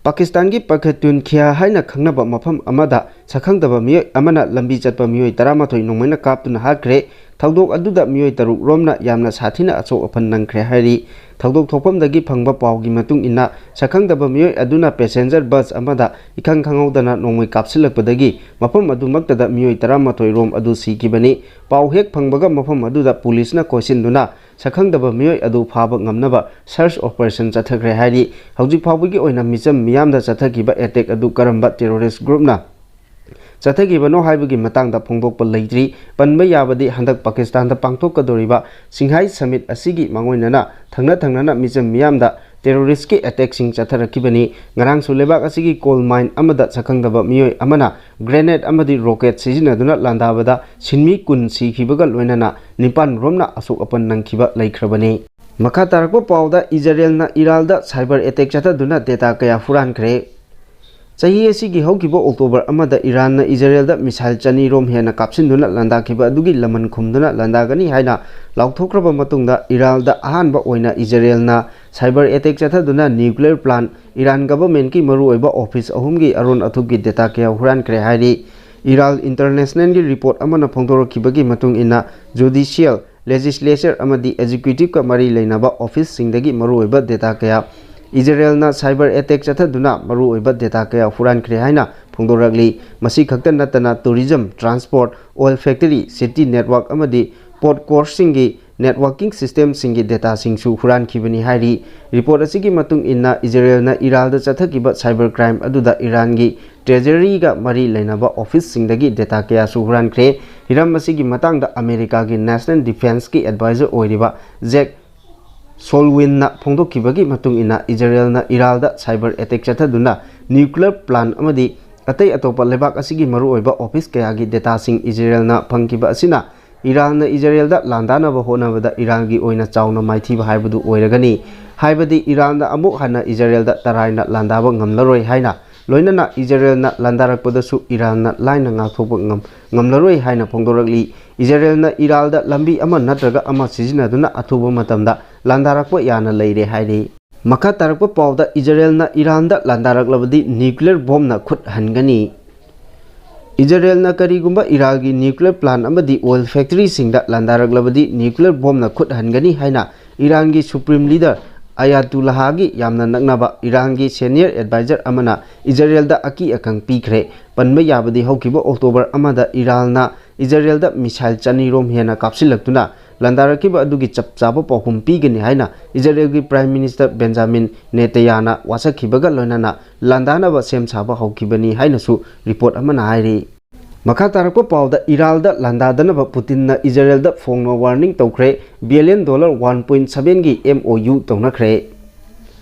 ꯄꯥꯀꯤꯁꯇꯥꯟꯒꯤ ꯄꯈꯇꯨꯟꯈ꯭ꯌꯥ ꯍꯥꯏꯅ ꯈꯪꯅꯕ ꯃꯐꯝ ꯑꯃꯗ ꯁꯛꯈꯪꯗꯕ ꯃꯤꯑꯣꯏ ꯑꯃꯅ ꯂꯝꯕꯤ ꯆꯠꯄ ꯃꯤꯑꯣꯏ ꯇꯔꯥꯃꯥꯊꯣꯏ ꯅꯣꯡꯃꯩꯅ ꯀꯥꯞꯇꯨꯅ ꯍꯥꯠꯈ꯭ꯔꯦ꯫ ꯊꯧꯗꯣꯛ ꯑꯗꯨꯗ ꯃꯤꯑꯣꯏ ꯇꯔꯨꯛ ꯔꯣꯝꯅ ꯌꯥꯝꯅ ꯁꯥꯊꯤꯅ ꯑꯁꯣꯛ ꯑꯄꯟ ꯅꯪꯈ꯭ꯔꯦ ꯍꯥꯏꯔꯤ꯫ ꯊꯧꯗꯣꯛ ꯊꯣꯛꯐꯝꯗꯒꯤ ꯐꯪꯕ ꯄꯥꯎꯒꯤ ꯃꯇꯨꯡ ꯏꯟꯅ, ꯁꯛꯈꯪꯗꯕ ꯃꯤꯑꯣꯏ ꯑꯗꯨꯅ passenger bus ꯑꯃꯗ ꯏꯈꯪ ꯈꯪꯍꯧꯗꯅ ꯅꯣꯡꯃꯩ ꯀꯥꯞꯁꯤꯜꯂꯛꯄꯗꯒꯤ ꯃꯐꯝ ꯑꯗꯨꯃꯛꯇꯗ ꯃꯤꯑꯣꯏ ꯇꯔꯥꯃꯥꯊꯣꯏ ꯔꯣꯝ ꯑꯗꯨ ꯁꯤꯈꯤꯕꯅꯤ꯫ ꯄꯥꯎ ꯍꯦꯛ ꯐꯪꯕꯒ ꯃꯐꯝ ꯑꯗꯨꯗ ꯄꯨꯂꯤꯁꯅ ꯀꯣꯏꯁꯤꯟꯗꯨꯅ ꯁꯛꯈꯪꯗꯕ ꯃꯤꯑꯣꯏ ꯑꯗꯨ ꯐꯥꯕ ꯉꯝꯅꯕ search operation ꯆꯠꯊꯈ꯭ꯔꯦ ꯍꯥꯏꯔꯤ꯫ ꯍꯧꯖꯤꯛ ꯐꯥꯎꯕꯒꯤ ꯑꯣꯏꯅ ꯃꯤꯆꯝ ꯃꯤꯌꯥꯝꯗ ꯆꯠꯊꯈꯤꯕ attack ꯑꯗꯨ ꯀꯔꯝꯕ terrorist groupꯅ ꯆꯠꯊꯈꯤꯕꯅꯣ ꯍꯥꯏꯕꯒꯤ ꯃꯇꯥꯡꯗ ꯐꯣꯡꯗꯣꯛꯄ ꯂꯩꯇ꯭ꯔꯤ꯫ ꯄꯟꯕ ꯌꯥꯕꯗꯤ, ꯍꯟꯗꯛ ꯄꯥꯀꯤꯁꯇꯥꯟꯗ ꯄꯥꯡꯊꯣꯛꯀꯗꯧꯔꯤꯕ Shanghai Summit ꯑꯁꯤꯒꯤ ꯃꯥꯡꯑꯣꯏꯅꯅ ꯊꯪꯅ ꯊꯪꯅꯅ ꯃꯤꯆꯝ ꯃꯤꯌꯥꯝꯗ terroristꯀꯤ attackꯁꯤꯡ ꯆꯠꯊꯔꯛꯈꯤꯕꯅꯤ꯫ ꯉꯔꯥꯡꯁꯨ ꯂꯩꯕꯥꯛ ꯑꯁꯤꯒꯤ coal mine ꯑꯃꯗ ꯁꯛꯈꯪꯗꯕ ꯃꯤꯑꯣꯏ ꯑꯃꯅ grenade ꯑꯃꯗꯤ rocket ꯁꯤꯖꯤꯟꯅꯗꯨꯅ ꯂꯥꯟꯗꯥꯕꯗ ꯁꯤꯟꯃꯤ ꯀꯨꯟ ꯁꯤꯈꯤꯕꯒ ꯂꯣꯏꯅꯅ ꯅꯤꯄꯥꯟ ꯔꯣꯝꯅ ꯑꯁꯣꯛ ꯑꯄꯟ ꯅꯪꯈꯤꯕ ꯂꯩꯈ꯭ꯔꯕꯅꯤ꯫ ꯃꯈꯥ ꯇꯥꯔꯛꯄ ꯄꯥꯎꯗ, ꯏꯖꯔꯦꯜꯅ ꯏꯔꯥꯜꯗ cyber attack ꯆꯠꯊꯗꯨꯅ data ꯀꯌꯥ ꯍꯨꯔꯥꯟꯈ꯭ꯔꯦ꯫ ꯆꯍꯤ ꯑꯁꯤꯒꯤ ꯍꯧꯈꯤꯕ October ꯑꯃꯗ ꯏꯔꯥꯟꯅ ꯏꯖꯔꯦꯜꯗ missile ꯆꯅꯤ ꯔꯣꯝ ꯍꯦꯟꯅ ꯀꯥꯞꯁꯤꯟꯗꯨꯅ ꯂꯥꯟꯗꯥꯈꯤꯕ ꯑꯗꯨꯒꯤ ꯂꯃꯟ ꯈꯨꯝꯗꯨꯅ ꯂꯥꯟꯗꯥꯒꯅꯤ ꯍꯥꯏꯅ ꯂꯥꯎꯊꯣꯛꯈ꯭ꯔꯕ ꯃꯇꯨꯡꯗ, ꯏꯔꯥꯜꯗ ꯑꯍꯥꯟꯕ ꯑꯣꯏꯅ ꯏꯖꯔꯦꯜꯅ cyber attack ꯆꯠꯊꯗꯨꯅ nuclear plant, ꯏꯔꯥꯟ governmentꯀꯤ ꯃꯔꯨꯑꯣꯏꯕ office ꯑꯍꯨꯝꯒꯤ ꯑꯔꯣꯟ ꯑꯊꯨꯞꯀꯤ data ꯀꯌꯥ ꯍꯨꯔꯥꯟꯈ꯭ꯔꯦ ꯍꯥꯏꯔꯤ꯫ ꯏꯔꯥꯜ Internationalꯒꯤ report ꯑꯃꯅ ꯐꯣꯡꯗꯣꯔꯛꯈꯤꯕꯒꯤ ꯃꯇꯨꯡ ꯏꯟꯅ, judicial, legislature ꯑꯃꯗꯤ executiveꯀ ꯃꯔꯤ ꯂꯩꯅꯕ officeꯁꯤꯡꯗꯒꯤ ꯃꯔꯨꯑꯣꯏꯕ data ꯀꯌꯥ, ꯏꯖꯔꯦꯜꯅ cyber attack ꯆꯠꯊꯗꯨꯅ ꯃꯔꯨꯑꯣꯏꯕ data ꯀꯌꯥ ꯍꯨꯔꯥꯟꯈ꯭ꯔꯦ ꯍꯥꯏꯅ ꯐꯣꯡꯗꯣꯔꯛꯂꯤ꯫ ꯃꯁꯤ ꯈꯛꯇ ꯅꯠꯇꯅ tourism, transport, oil factory, city network ꯑꯃꯗꯤ port courseꯁꯤꯡꯒꯤ networking systemꯁꯤꯡꯒꯤ dataꯁꯤꯡꯁꯨ ꯍꯨꯔꯥꯟꯈꯤꯕꯅꯤ ꯍꯥꯏꯔꯤ꯫ Report ꯑꯁꯤꯒꯤ ꯃꯇꯨꯡ ꯏꯟꯅ, ꯏꯖꯔꯦꯜꯅ ꯏꯔꯥꯜꯗ ꯆꯠꯊꯈꯤꯕ cyber crime ꯑꯗꯨꯗ ꯏꯔꯥꯟꯒꯤ treasuryꯒ ꯃꯔꯤ ꯂꯩꯅꯕ officeꯁꯤꯡꯗꯒꯤ data ꯀꯌꯥꯁꯨ ꯍꯨꯔꯥꯟꯈ꯭ꯔꯦ꯫ ꯍꯤꯔꯝ ꯑꯁꯤꯒꯤ ꯃꯇꯥꯡꯗ ꯑꯃꯦꯔꯤꯀꯥꯒꯤ national defenceꯀꯤ advisor ꯑꯣꯏꯔꯤꯕ ꯖꯦꯛ ꯁꯣꯜꯋꯤꯟꯅ ꯐꯣꯡꯗꯣꯛꯈꯤꯕꯒꯤ ꯃꯇꯨꯡ ꯏꯟꯅ, ꯏꯖꯔꯦꯜꯅ ꯏꯔꯥꯜꯗ cyber attack ꯆꯠꯊꯗꯨꯅ nuclear plant ꯑꯃꯗꯤ ꯑꯇꯩ ꯑꯇꯣꯞꯄ ꯂꯩꯕꯥꯛ ꯑꯁꯤꯒꯤ ꯃꯔꯨꯑꯣꯏꯕ office ꯀꯌꯥꯒꯤ dataꯁꯤꯡ ꯏꯖꯔꯦꯜꯅ ꯐꯪꯈꯤꯕ ꯑꯁꯤꯅ ꯏꯔꯥꯟꯅ ꯏꯖꯔꯦꯜꯗ ꯂꯥꯟꯗꯥꯅꯕ ꯍꯣꯠꯅꯕꯗ ꯏꯔꯥꯟꯒꯤ ꯑꯣꯏꯅ ꯆꯥꯎꯅ ꯃꯥꯏꯊꯤꯕ ꯍꯥꯏꯕꯗꯨ ꯑꯣꯏꯔꯒꯅꯤ꯫ ꯍꯥꯏꯕꯗꯤ ꯏꯔꯥꯟꯅ ꯑꯃꯨꯛ ꯍꯟꯅ ꯏꯖꯔꯦꯜꯗ ꯇꯔꯥꯏꯅ ꯂꯥꯟꯗꯥꯕ ꯉꯝꯂꯔꯣꯏ ꯍꯥꯏꯅ, ꯂꯣꯏꯅꯅ ꯏꯖꯔꯦꯜꯅ ꯂꯥꯟꯗꯥꯔꯛꯄꯗꯁꯨ ꯏꯔꯥꯟꯅ ꯂꯥꯏꯅ ꯉꯥꯛꯊꯣꯛꯄ ꯉꯝ-, ꯉꯝꯂꯔꯣꯏ ꯍꯥꯏꯅ ꯐꯣꯡꯗꯣꯔꯛꯂꯤ꯫ ꯏꯖꯔꯦꯜꯅ ꯏꯔꯥꯜꯗ ꯂꯝꯕꯤ ꯑꯃ ꯅꯠꯇ꯭ꯔꯒ ꯑꯃ ꯁꯤꯖꯤꯟꯅꯗꯨꯅ ꯑꯊꯨꯕ ꯃꯇꯝꯗ ꯂꯥꯟꯗꯥꯔꯛꯄ ꯌꯥꯅ ꯂꯩꯔꯦ ꯍꯥꯏꯔꯤ꯫ ꯃꯈꯥ ꯇꯥꯔꯛꯄ ꯄꯥꯎꯗ, ꯏꯖꯔꯦꯜꯅ ꯏꯔꯥꯟꯗ ꯂꯥꯟꯗꯥꯔꯛꯂꯕꯗꯤ nuclear bombꯅ ꯈꯨꯠ ꯍꯟꯒꯅꯤ꯫ ꯏꯖꯔꯦꯜꯅ ꯀꯔꯤꯒꯨꯝꯕ ꯏꯔꯥꯟꯒꯤ nuclear plant ꯑꯃꯗꯤ oil factoryꯁꯤꯡꯗ ꯂꯥꯟꯗꯥꯔꯛꯂꯕꯗꯤ nuclear bombꯅ ꯈꯨꯠ ꯍꯟꯒꯅꯤ ꯍꯥꯏꯅ ꯏꯔꯥꯟꯒꯤ supreme leader ꯑꯌꯥꯇꯨꯜꯂꯥꯍꯒꯤ ꯌꯥꯝꯅ ꯅꯛꯅꯕ ꯏꯔꯥꯟꯒꯤ senior advisor ꯑꯃꯅ ꯏꯖꯔꯦꯜꯗ ꯑꯀꯤ ꯑꯈꯪ ꯄꯤꯈ꯭ꯔꯦ꯫ ꯄꯟꯕ ꯌꯥꯕꯗꯤ, ꯍꯧꯈꯤꯕ October ꯑꯃꯗ ꯏꯔꯥꯟꯅ ꯏꯖꯔꯦꯜꯗ missile ꯆꯅꯤꯔꯣꯝ ꯍꯦꯟꯅ ꯀꯥꯞꯁꯤꯜꯂꯛꯇꯨꯅ ꯂꯥꯟꯗꯥꯔꯛꯈꯤꯕ ꯑꯗꯨꯒꯤ ꯆꯞ ꯆꯥꯕ ꯄꯥꯎꯈꯨꯝ ꯄꯤꯒꯅꯤ ꯍꯥꯏꯅ ꯏꯖꯔꯦꯜꯒꯤ Prime Minister Benjamin Netanyahuꯅ ꯋꯥꯁꯛꯈꯤꯕꯒ ꯂꯣꯏꯅꯅ ꯂꯥꯟꯗꯥꯅꯕ ꯁꯦꯝ ꯁꯥꯕ ꯍꯧꯈꯤꯕꯅꯤ ꯍꯥꯏꯅꯁꯨ report ꯑꯃꯅ ꯍꯥꯏꯔꯤ꯫ ꯃꯈꯥ ꯇꯥꯔꯛꯄ ꯄꯥꯎꯗ, ꯏꯔꯥꯜꯗ ꯂꯥꯟꯗꯥꯗꯅꯕ ꯄꯨꯇꯤꯟꯅ ꯏꯖꯔꯦꯜꯗ ꯐꯣꯡꯅ warning ꯇꯧꯈ꯭ꯔꯦ, billion dollar one point sevenꯒꯤ M O U ꯇꯧꯅꯈ꯭ꯔꯦ꯫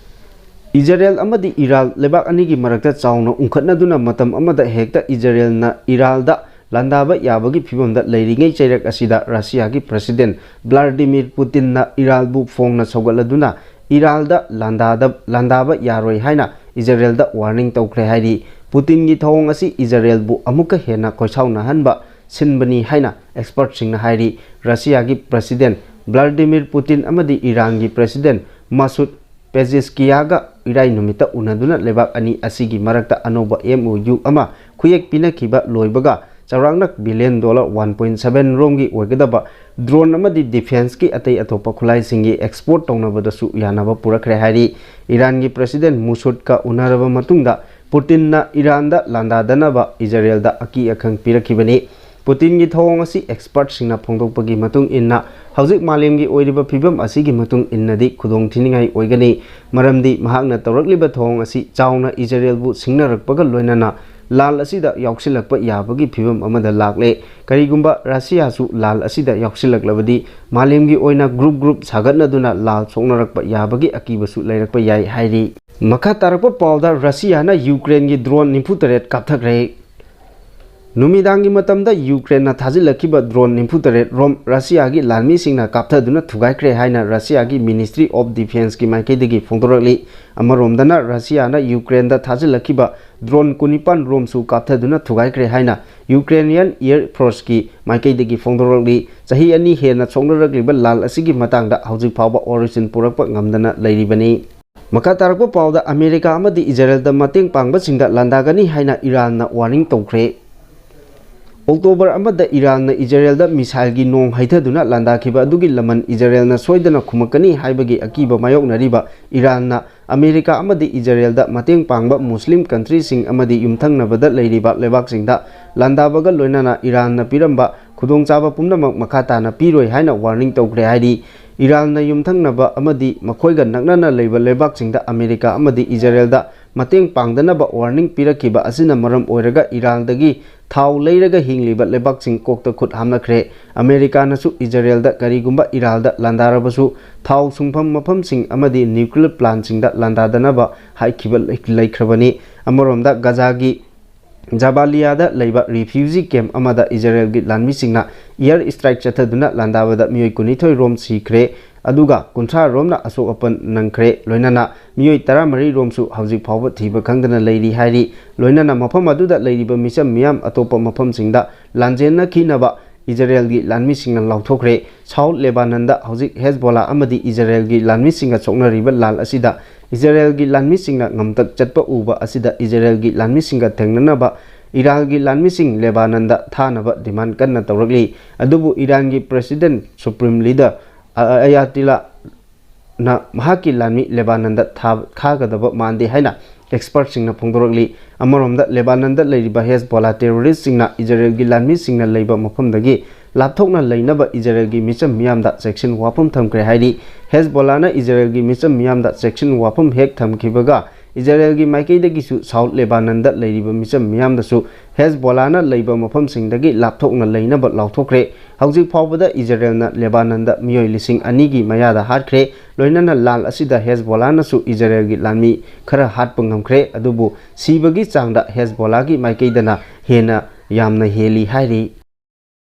ꯏꯖꯔꯦꯜ ꯑꯃꯗꯤ ꯏꯔꯥꯜ ꯂꯩꯕꯥꯛ ꯑꯅꯤꯒꯤ ꯃꯔꯛꯇ ꯆꯥꯎꯅ ꯎꯪꯈꯠꯅꯗꯨꯅ ꯃꯇꯝ ꯑꯃꯗ ꯍꯦꯛꯇ ꯏꯖꯔꯦꯜꯅ ꯏꯔꯥꯜꯗ ꯂꯥꯟꯗꯥꯕ ꯌꯥꯕꯒꯤ ꯐꯤꯚꯝꯗ ꯂꯩꯔꯤꯉꯩ ꯆꯩꯔꯛ ꯑꯁꯤꯗ ꯔꯁꯤꯌꯥꯒꯤ President Vladimir Putinꯅ ꯏꯔꯥꯜꯕꯨ ꯐꯣꯡꯅ ꯁꯧꯒꯠꯂꯗꯨꯅ ꯏꯔꯥꯜꯗ ꯂꯥꯟꯗꯥꯗ-, ꯂꯥꯟꯗꯥꯕ ꯌꯥꯔꯣꯏ ꯍꯥꯏꯅ ꯏꯖꯔꯦꯜꯗ warning ꯇꯧꯈ꯭ꯔꯦ ꯍꯥꯏꯔꯤ꯫ ꯄꯨꯇꯤꯟꯒꯤ ꯊꯧꯑꯣꯡ ꯑꯁꯤ ꯏꯖꯔꯦꯜꯕꯨ ꯑꯃꯨꯛꯀ ꯍꯦꯟꯅ ꯈꯣꯏꯁꯥꯎꯅꯍꯟꯕ ꯁꯤꯟꯕꯅꯤ ꯍꯥꯏꯅ expertꯁꯤꯡꯅ ꯍꯥꯏꯔꯤ꯫ ꯔꯁꯤꯌꯥꯒꯤ President Vladimir Putin ꯑꯃꯗꯤ ꯏꯔꯥꯟꯒꯤ President Masoud ꯄꯦꯖꯦꯁꯀꯤꯌꯥꯒ ꯏꯔꯥꯏ ꯅꯨꯃꯤꯠꯇ ꯎꯅꯗꯨꯅ ꯂꯩꯕꯥꯛ ꯑꯅꯤ ꯑꯁꯤꯒꯤ ꯃꯔꯛꯇ ꯑꯅꯧꯕ M O U ꯑꯃ ꯈꯨꯌꯦꯛ ꯄꯤꯅꯈꯤꯕ ꯂꯣꯏꯕꯒ ꯆꯥꯎꯔꯥꯛꯅ billion dollar one point seven ꯔꯣꯝꯒꯤ ꯑꯣꯏꯒꯗꯕ drone ꯑꯃꯗꯤ defenceꯀꯤ ꯑꯇꯩ ꯑꯇꯣꯞꯄ ꯈꯨꯠꯂꯥꯏꯁꯤꯡꯒꯤ export ꯇꯧꯅꯕꯗꯁꯨ ꯌꯥꯅꯕ ꯄꯨꯔꯛꯈ꯭ꯔꯦ ꯍꯥꯏꯔꯤ꯫ ꯏꯔꯥꯟꯒꯤ President ꯃꯨꯁꯨꯗꯀ ꯎꯅꯔꯕ ꯃꯇꯨꯡꯗ ꯄꯨꯇꯤꯟꯅ ꯏꯔꯥꯟꯗ ꯂꯥꯟꯗꯥꯗꯅꯕ ꯏꯖꯔꯦꯜꯗ ꯑꯀꯤ ꯑꯈꯪ ꯄꯤꯔꯛꯈꯤꯕꯅꯤ꯫ ꯄꯨꯇꯤꯟꯒꯤ ꯊꯧꯑꯣꯡ ꯑꯁꯤ ꯑꯦꯛꯁꯄꯔꯠꯁꯤꯡꯅ ꯐꯣꯡꯗꯣꯛꯄꯒꯤ ꯃꯇꯨꯡ ꯏꯟꯅ, ꯍꯧꯖꯤꯛ ꯃꯥꯂꯦꯝꯒꯤ ꯑꯣꯏꯔꯤꯕ ꯐꯤꯕꯝ ꯑꯁꯤꯒꯤ ꯃꯇꯨꯡ ꯏꯟꯅꯗꯤ ꯈꯨꯗꯣꯡ ꯊꯤꯅꯤꯡꯉꯥꯏ ꯑꯣꯏꯒꯅꯤ, ꯃꯔꯝꯗꯤ ꯃꯍꯥꯛꯅ ꯇꯧꯔꯛꯂꯤꯕ ꯊꯧꯑꯣꯡ ꯑꯁꯤ ꯆꯥꯎꯅ ꯏꯖꯔꯦꯜꯕꯨ ꯁꯤꯡꯅꯔꯛꯄꯒ ꯂꯣꯏꯅꯅ ꯂꯥꯜ ꯑꯁꯤꯗ ꯌꯥꯎꯁꯤꯜꯂꯛꯄ ꯌꯥꯕꯒꯤ ꯐꯤꯕꯝ ꯑꯃꯗ ꯂꯥꯛꯂꯦ꯫ ꯀꯔꯤꯒꯨꯝꯕ ꯔꯁꯤꯌꯥꯁꯨ ꯂꯥꯜ ꯑꯁꯤꯗ ꯌꯥꯎꯁꯤꯜꯂꯛꯂꯕꯗꯤ, ꯃꯥꯂꯦꯝꯒꯤ ꯑꯣꯏꯅ ꯒ꯭ꯔꯨꯞ ꯒ꯭ꯔꯨꯞ ꯁꯥꯒꯠꯅꯗꯨꯅ ꯂꯥꯜ ꯁꯣꯛꯅꯔꯛꯄ ꯌꯥꯕꯒꯤ ꯑꯀꯤꯕꯁꯨ ꯂꯩꯔꯛꯄ ꯌꯥꯏ ꯍꯥꯏꯔꯤ꯫ ꯃꯈꯥ ꯇꯥꯔꯛꯄ ꯄꯥꯎꯗ, ꯔꯁꯤꯌꯥꯅ ꯌꯨꯀ꯭ꯔꯦꯟꯒꯤ ꯗ꯭ꯔꯣꯟ ꯅꯤꯐꯨ ꯇꯔꯦꯠ ꯀꯥꯞꯊꯈ꯭ꯔꯦ꯫ ꯅꯨꯃꯤꯗꯥꯡꯒꯤ ꯃꯇꯝꯗ ꯌꯨꯀ꯭ꯔꯦꯟꯅ ꯊꯥꯖꯤꯜꯂꯛꯈꯤꯕ ꯗ꯭ꯔꯣꯟ ꯅꯤꯐꯨ ꯇꯔꯦꯠ ꯔꯣꯝ ꯔꯁꯤꯌꯥꯒꯤ ꯂꯥꯟꯃꯤꯁꯤꯡꯅ ꯀꯥꯞꯊꯗꯨꯅ ꯊꯨꯒꯥꯏꯈ꯭ꯔꯦ ꯍꯥꯏꯅ ꯔꯁꯤꯌꯥꯒꯤ Ministry of Defenceꯀꯤ ꯃꯥꯏꯀꯩꯗꯒꯤ ꯐꯣꯡꯗꯣꯔꯛꯂꯤ꯫ ꯑꯃꯔꯣꯝꯗꯅ, ꯔꯁꯤꯌꯥꯅ ꯌꯨꯀ꯭ꯔꯦꯟꯗ ꯊꯥꯖꯤꯜꯂꯛꯈꯤꯕ ꯗ꯭ꯔꯣꯟ ꯀꯨꯟꯅꯤꯄꯥꯟ ꯔꯣꯝꯁꯨ ꯀꯥꯞꯊꯗꯨꯅ ꯊꯨꯒꯥꯏꯈ꯭ꯔꯦ ꯍꯥꯏꯅ Ukrainian Air Forceꯀꯤ ꯃꯥꯏꯀꯩꯗꯒꯤ ꯐꯣꯡꯗꯣꯔꯛꯂꯤ꯫ ꯆꯍꯤ ꯑꯅꯤ ꯍꯦꯟꯅ ꯁꯣꯛꯅꯔꯛꯂꯤꯕ ꯂꯥꯜ ꯑꯁꯤꯒꯤ ꯃꯇꯥꯡꯗ ꯍꯧꯖꯤꯛ ꯐꯥꯎꯕ origin ꯄꯨꯔꯛꯄ ꯉꯝꯗꯅ ꯂꯩꯔꯤꯕꯅꯤ꯫ ꯃꯈꯥ ꯇꯥꯔꯛꯄ ꯄꯥꯎꯗ, ꯑꯃꯦꯔꯤꯀꯥ ꯑꯃꯗꯤ ꯏꯖꯔꯦꯜꯗ ꯃꯇꯦꯡ ꯄꯥꯡꯕꯁꯤꯡꯗ ꯂꯥꯟꯗꯥꯒꯅꯤ ꯍꯥꯏꯅ ꯏꯔꯥꯟꯅ warning ꯇꯧꯈ꯭ꯔꯦ꯫ ꯑꯣꯛꯇꯣꯕꯔ ꯑꯃꯗ ꯏꯔꯥꯟꯅ ꯏꯖꯔꯦꯜꯗ ꯃꯤꯁꯥꯏꯜꯒꯤ ꯅꯣꯡ ꯍꯩꯊꯗꯨꯅ ꯂꯥꯟꯗꯥꯈꯤꯕ ꯑꯗꯨꯒꯤ ꯂꯃꯟ ꯏꯖꯔꯦꯜꯅ ꯁꯣꯏꯗꯅ ꯈꯨꯝꯃꯛꯀꯅꯤ ꯍꯥꯏꯕꯒꯤ ꯑꯀꯤꯕ ꯃꯥꯌꯣꯛꯅꯔꯤꯕ ꯏꯔꯥꯟꯅ ꯑꯃꯦꯔꯤꯀꯥ ꯑꯃꯗꯤ ꯏꯖꯔꯦꯜꯗ ꯃꯇꯦꯡ ꯄꯥꯡꯕ ꯃꯨꯁꯂꯤꯝ ꯀꯟꯇ꯭ꯔꯤꯁꯤꯡ ꯑꯃꯗꯤ ꯌꯨꯝꯊꯪꯅꯕꯗ ꯂꯩꯔꯤꯕ ꯂꯩꯕꯥꯛꯁꯤꯡꯗ ꯂꯥꯟꯗꯥꯕꯒ ꯂꯣꯏꯅꯅ ꯏꯔꯥꯟꯅ ꯄꯤꯔꯝꯕ ꯈꯨꯗꯣꯡꯆꯥꯕ ꯄꯨꯝꯅꯃꯛ ꯃꯈꯥ ꯇꯥꯅ ꯄꯤꯔꯣꯏ ꯍꯥꯏꯅ warning ꯇꯧꯈ꯭ꯔꯦ ꯍꯥꯏꯔꯤ꯫ ꯏꯔꯥꯟꯅ ꯌꯨꯝꯊꯪꯅꯕ ꯑꯃꯗꯤ ꯃꯈꯣꯏꯒ ꯅꯛꯅꯅ ꯂꯩꯕ ꯂꯩꯕꯥꯛꯁꯤꯡꯗ ꯑꯃꯦꯔꯤꯀꯥ ꯑꯃꯗꯤ ꯏꯖꯔꯦꯜꯗ ꯃꯇꯦꯡ ꯄꯥꯡꯗꯅꯕ warning ꯄꯤꯔꯛꯈꯤꯕ ꯑꯁꯤꯅ ꯃꯔꯝ ꯑꯣꯏꯔꯒ ꯏꯔꯥꯟꯗꯒꯤ ꯊꯥꯎ ꯂꯩꯔꯒ ꯍꯤꯡꯂꯤꯕ ꯂꯩꯕꯥꯛꯁꯤꯡ ꯀꯣꯛꯇ ꯈꯨꯠ ꯍꯥꯝꯅꯈ꯭ꯔꯦ꯫ ꯑꯃꯦꯔꯤꯀꯥꯅꯁꯨ ꯏꯖꯔꯦꯜꯗ ꯀꯔꯤꯒꯨꯝꯕ ꯏꯔꯥꯟꯗ ꯂꯥꯟꯗꯥꯔꯕꯁꯨ ꯊꯥꯎ ꯁꯨꯡꯐꯝ ꯃꯐꯝꯁꯤꯡ ꯑꯃꯗꯤ nuclear plantꯁꯤꯡꯗ ꯂꯥꯟꯗꯥꯗꯅꯕ ꯍꯥꯏꯈꯤꯕ ꯂꯩ-, ꯂꯩꯈ꯭ꯔꯕꯅꯤ꯫ ꯑꯃꯔꯣꯝꯗ, ꯒꯖꯥꯒꯤ ꯖꯕꯥꯂꯤꯌꯥꯗ ꯂꯩꯕ refugee camp ꯑꯃꯗ ꯏꯖꯔꯦꯜꯒꯤ ꯂꯥꯟꯃꯤꯁꯤꯡꯅ air strike ꯆꯠꯊꯗꯨꯅ ꯂꯥꯟꯗꯥꯕꯗ ꯃꯤꯑꯣꯏ ꯀꯨꯟꯅꯤꯊꯣꯏ ꯔꯣꯝ ꯁꯤꯈ꯭ꯔꯦ, ꯑꯗꯨꯒ ꯀꯨꯟꯊ꯭ꯔꯥ ꯔꯣꯝꯅ ꯑꯁꯣꯛ ꯑꯄꯟ ꯅꯪꯈ꯭ꯔꯦ꯫ ꯂꯣꯏꯅꯅ ꯃꯤꯑꯣꯏ ꯇꯔꯥꯃꯔꯤ ꯔꯣꯝꯁꯨ ꯍꯧꯖꯤꯛ ꯐꯥꯎꯕ ꯊꯤꯕ ꯈꯪꯗꯅ ꯂꯩꯔꯤ ꯍꯥꯏꯔꯤ꯫ ꯂꯣꯏꯅꯅ ꯃꯐꯝ ꯑꯗꯨꯗ ꯂꯩꯔꯤꯕ ꯃꯤꯆꯝ ꯃꯤꯌꯥꯝ ꯑꯇꯣꯞꯄ ꯃꯐꯝꯁꯤꯡꯗ ꯂꯥꯟꯖꯦꯟꯅꯈꯤꯅꯕ ꯏꯖꯔꯦꯜꯒꯤ ꯂꯥꯟꯃꯤꯁꯤꯡꯅ ꯂꯥꯎꯊꯣꯛꯈ꯭ꯔꯦ꯫ South Lebanonꯗ ꯍꯧꯖꯤꯛ ꯍꯦꯖꯕꯣꯂꯥ ꯑꯃꯗꯤ ꯏꯖꯔꯦꯜꯒꯤ ꯂꯥꯟꯃꯤꯁꯤꯡꯒ ꯁꯣꯛꯅꯔꯤꯕ ꯂꯥꯜ ꯑꯁꯤꯗ ꯏꯖꯔꯦꯜꯒꯤ ꯂꯥꯟꯃꯤꯁꯤꯡꯅ ꯉꯝꯇꯛ ꯆꯠꯄ ꯎꯕ ꯑꯁꯤꯗ ꯏꯖꯔꯦꯜꯒꯤ ꯂꯥꯟꯃꯤꯁꯤꯡꯒ ꯊꯦꯡꯅꯅꯕ ꯏꯔꯥꯟꯒꯤ ꯂꯥꯟꯃꯤꯁꯤꯡ ꯂꯦꯕꯥꯅꯟꯗ ꯊꯥꯅꯕ demand ꯀꯟꯅ ꯇꯧꯔꯛꯂꯤ꯫ ꯑꯗꯨꯕꯨ ꯏꯔꯥꯟꯒꯤ President, Supreme Leader ꯑ-, ꯑꯌꯥꯇꯤꯂꯥꯅ ꯃꯍꯥꯛꯀꯤ ꯂꯥꯟꯃꯤ ꯂꯦꯕꯥꯅꯟꯗ ꯊꯥ-, ꯊꯥꯒꯗꯕ ꯃꯥꯟꯗꯦ ꯍꯥꯏꯅ ꯑꯦꯛꯁꯄꯔꯠꯁꯤꯡꯅ ꯐꯣꯡꯗꯣꯔꯛꯂꯤ꯫ ꯑꯃꯔꯣꯝꯗ, ꯂꯦꯕꯥꯅꯟꯗ ꯂꯩꯔꯤꯕ ꯍꯦꯖꯕꯣꯂꯥ ꯇꯦꯔꯣꯔꯤꯁ꯭ꯠꯁꯤꯡꯅ ꯏꯖꯔꯦꯜꯒꯤ ꯂꯥꯟꯃꯤꯁꯤꯡꯅ ꯂꯩꯕ ꯃꯐꯝꯗꯒꯤ ꯂꯥꯞꯊꯣꯛꯅ ꯂꯩꯅꯕ ꯏꯖꯔꯦꯜꯒꯤ ꯃꯤꯆꯝ ꯃꯤꯌꯥꯝꯗ ꯆꯦꯛꯁꯤꯟ ꯋꯥꯐꯝ ꯊꯝꯈ꯭ꯔꯦ ꯍꯥꯏꯔꯤ꯫ ꯍꯦꯖꯕꯣꯂꯥꯅ ꯏꯖꯔꯦꯜꯒꯤ ꯃꯤꯆꯝ ꯃꯤꯌꯥꯝꯗ ꯆꯦꯛꯁꯤꯟ ꯋꯥꯐꯝ ꯍꯦꯛ ꯊꯝꯈꯤꯕꯒ, ꯏꯖꯔꯦꯜꯒꯤ ꯃꯥꯏꯀꯩꯗꯒꯤꯁꯨ ꯁꯥꯎꯊ ꯂꯦꯕꯥꯅꯟꯗ ꯂꯩꯔꯤꯕ ꯃꯤꯆꯝ ꯃꯤꯌꯥꯝꯗꯁꯨ ꯍꯦꯖꯕꯣꯂꯥꯅ ꯂꯩꯕ ꯃꯐꯝꯁꯤꯡꯗꯒꯤ ꯂꯥꯞꯊꯣꯛꯅ ꯂꯩꯅꯕ ꯂꯥꯎꯊꯣꯛꯈ꯭ꯔꯦ꯫ ꯍꯧꯖꯤꯛ ꯐꯥꯎꯕꯗ ꯏꯖꯔꯦꯜꯅ ꯂꯦꯕꯥꯅꯟꯗ ꯃꯤꯑꯣꯏ ꯂꯤꯁꯤꯡ ꯑꯅꯤꯒꯤ ꯃꯌꯥꯗ ꯍꯥꯠꯈ꯭ꯔꯦ꯫ ꯂꯣꯏꯅꯅ ꯂꯥꯟ ꯑꯁꯤꯗ ꯍꯦꯖꯕꯣꯂꯥꯅꯁꯨ ꯏꯖꯔꯦꯜꯒꯤ ꯂꯥꯟꯃꯤ ꯈꯔ ꯍꯥꯠꯄ ꯉꯝꯈ꯭ꯔꯦ, ꯑꯗꯨꯕꯨ ꯁꯤꯕꯒꯤ ꯆꯥꯡꯗ ꯍꯦꯖꯕꯣꯂꯥꯒꯤ ꯃꯥꯏꯀꯩꯗꯅ ꯍꯦꯟꯅ ꯌꯥꯝꯅ ꯍꯦꯜꯂꯤ ꯍꯥꯏꯔꯤ꯫